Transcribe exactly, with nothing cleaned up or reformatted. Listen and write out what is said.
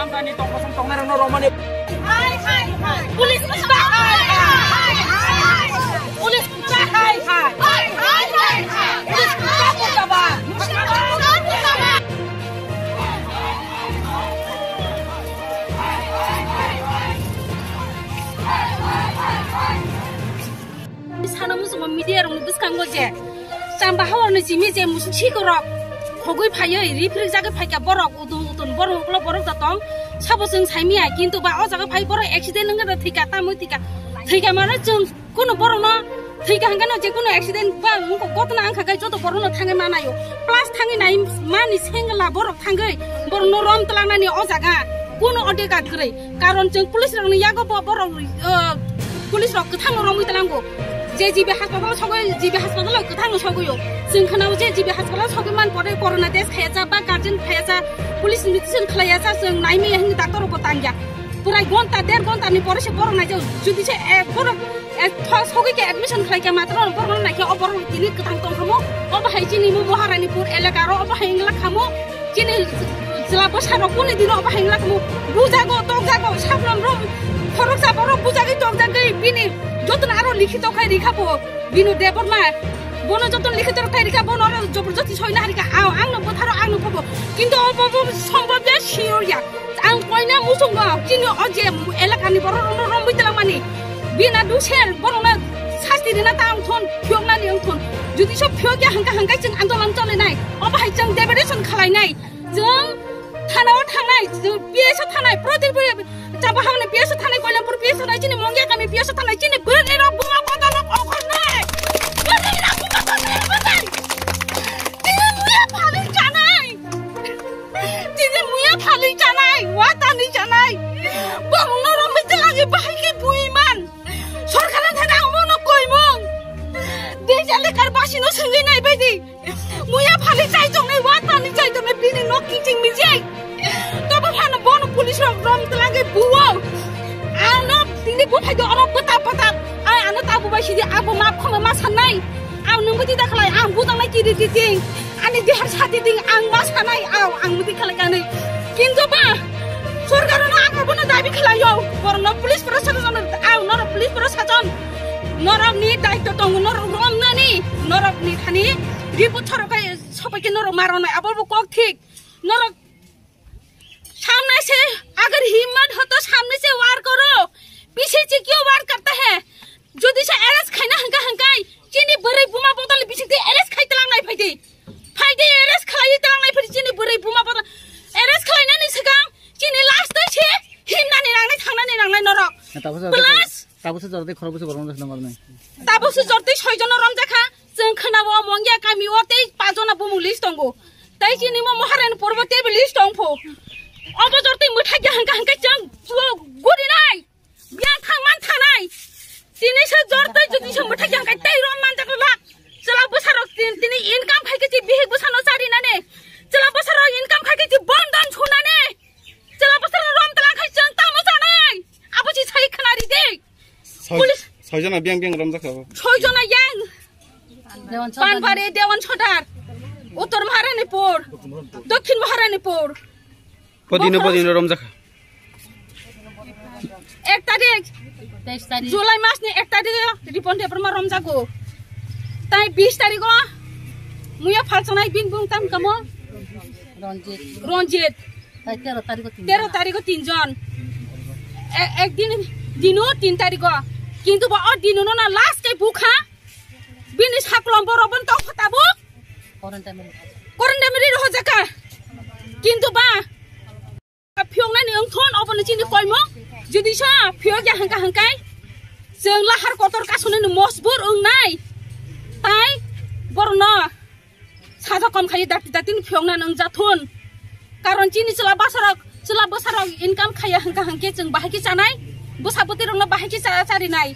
Amdani tong kosong tongnai rokno romani. Police kuchuk hai hai. Police kuchuk hai hai. Police kuchuk hai hai. Sana muchungo media rokni bwskango je chamba hawarni simi je musi sikorok khogwi phaiwi riphrikjagwi phaikha borok, utun utun borok uklo borok da tong sabo chwng saimaya, kintu ba o jaga phai borok accident wngkha da thwikha, tamwi thwikha, thwikha mano chwng kunu borokno thwikha hwnkhe no je kunu accident ba wngkha gotna wngkha khe joto borokno thangwi manaio, plus thangwi nai mani sengla borok thangwi borokno rom twlangnani o jaga kunu odhikar kwrwi, karon chwng police rokni yago bo borok, uh, police rok kwthangno romwi tlango. Je G B hospital sogwi, G B hospital kwthangno sogwio. Chwng khwnao je G B hospital sogwi man pore corona test khayajak ba guardian khayajak, police investigation khwlaijak, chwng naimaya hwnwi doctor rokbo tangya. Pwrai gonta, der gonta ni pore se borok naijak. Jodi se, eh, borok, eh, tho-, sogwi khe admission khwlaikha matro borok naikhe o borok tini kwthang tongkhamu. Obo hai chini mo Maharanipur elaka ro obo hai wngla khamu. Chini chwla bwsarok kuni dino obo hai wngla khamu, bujago, tokjago, sablonrok, khoroksa borok bujagwi tokjagwi bini jotono aro likhito khai rikha bo, Binu Debbarma. Bono jotono likhito khai rikha, bono aro joborjosti soina harikha, aw, angno bwtharo, angno phobo. Kintu obo bo sombobya siyorya. Ang koina muchungo, chini o je elakani borok romrok romwi twlangmani. Bina dusel, borokno sasti rina ta wngthon, phiyoknani wngthon. Jodi so phiyokya hangka hangkai chwng andolon cholinai, obo hai chwng degradation khwlainai. Chwng thanao thangnai, chwng P S o thangnai, protipuri chapa hamni P S o thangnai, Koilampur P S o nai, chini Mongya kami P S o thangnai, chini bwrwi rok buma bodol rok ongkhornai. Bwrwi rok buma bodol rok ongkhornai. Chini muya phalwi chanai. Chini muya phalwi chanai, watani chanai. Bongno romwi twlangwi bahai khe bui man. Sorkar thani ang mono koimung. Dejali kar basino swngwi nai baidi. Muya phali chai tongnai, wa tani chai tongnai, bini nok kiching mijai. Tobo phano bono police rok rom twlangwi buo. Ano tini buphai do oro bwtap bwtap. Ai ano tabu bai sidi abo map khoma ma sanai. Ang nungwi tida khlai, ang bujangnai tiri titing. Ani dihar sati ding ang ma sanai, aw, ang mudi khlai kanai. Kintu ba, sorkar no ang abono dabi khlaio. Borno police proshashan, aw, noro police proshashan. Norok ni daitto tongo, norok romnani, norok ni thani report sorok kai sopai ke norok maronai, abo bo kok thik. Norok samne se agar himmat ho to samne se war koro, piche se kyun war karta hai? Jodi se arrest khaina hangka hangkai, chini bwrwi buma bodol ni bising te arrest khai tlang nai phaidi. Phaidi arrest khlai tlang nai phaidi chini bwrwi buma bodol. Arrest khlainani swkang chini last tei se himnani nangnai thangnani nangnai norok. Plus Tabuksa jordi khorokbwswk borok wngjakha nang orni. Tabuksa jordi soijono romjakha, chwng khwnao Mongya kami o tei pajona bumung list tongo. Tei chini mo Maharani porbo teibo list tongpho. Obo jordi mwthai ya hangka hangka chwng chuo guri nai. Biyang thang man thanai. Tini se jordi jodi se mwthai ya hangka tei rom manjak la. Chwla bwsarok tin-, tini income khai khe chi bihik bwsano chari nani. Chwla bwsarok income khai khe chi bondon sunani. Chwla bwsarok rom tlang khai chwng tamo chanai. Abo chi sai khna ri de. Soi-, Police. Soijona biyang biyang romjakha. Soijona yang. Dewan Sordar. Panbari, Dewan Sordar. Uttor Maharanipur. Dokhin Maharanipur. Podino, Bokhorok. Podino romjakha. Ek tarik. Teis tarik. July mas ni ek tarik o Ripon Debbarma romjago. Tai bis tarik o muya phalsanai bini bung tam kamo? Ranjit. Ranjit. Tai tero tarikh o tin. Tero tarikh o tinjon. E-, ek din, dino tin tarikh o. Kintu bo o dino no na last kai bukha. Bini saklom borok bon tong phata bo. Quarantine. Quarantine ri roho jaka. Kintu ba phiyok nani wngthon obo ni chini koimo. Jodi sa phiyok ya hangka hangkai. Chwng lahar kotor kasuni ni mosbur wngnai. Tai borno. Saja kom khai dati dati ni phiyokna nang jathun. Karon chini chwla bwsarok, chwla bwsarok income khaya hangka hangke chwng bahai khe chanai. Bwsa bwtwi rokno bahai khe cha-, charinai.